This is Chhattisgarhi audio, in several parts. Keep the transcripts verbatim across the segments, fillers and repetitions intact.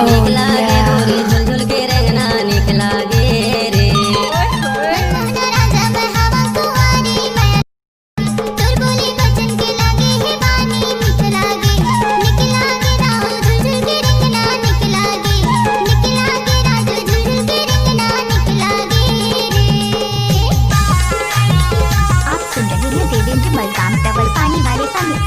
नीक लागे गोरी झुलझुल के रेंगना, नीक लागे रे। आप सुन रहे हैं देवेंद्र मलकाम तवल पानी वाले का mix।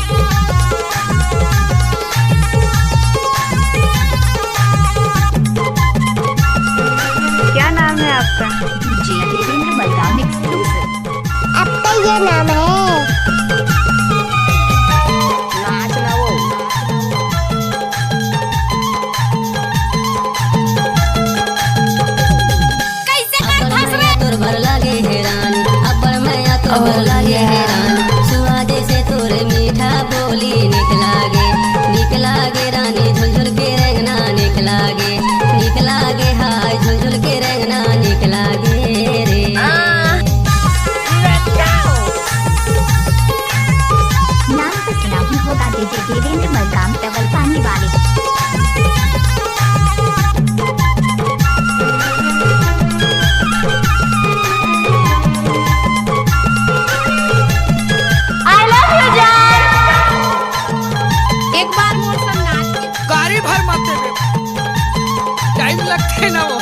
क्या नाम है आपका? DJ Devendra Malkam exclusive। आपका ये नाम है। नाच ना वो। कैसे अपन करथस रे? मया तोर भर लागे हे रानी, अपन मया तोर भर लागे हे रानी। सुआ जैसे तोर मीठा बोली नीक लागे, नीक लागे रानी, झुलझुल के रेंगना नीक लागे, नीक लागे हाय, झुलझुल के रेंगना नीक लागे रे। नाम तो सुना ही होगा डीजे देवेंद्र मलकाम तवल पानी वाले। I love you जान। एक बार मोर संग नाच के। गाड़ी भर मत देबे। टाइम लगथे ना वो।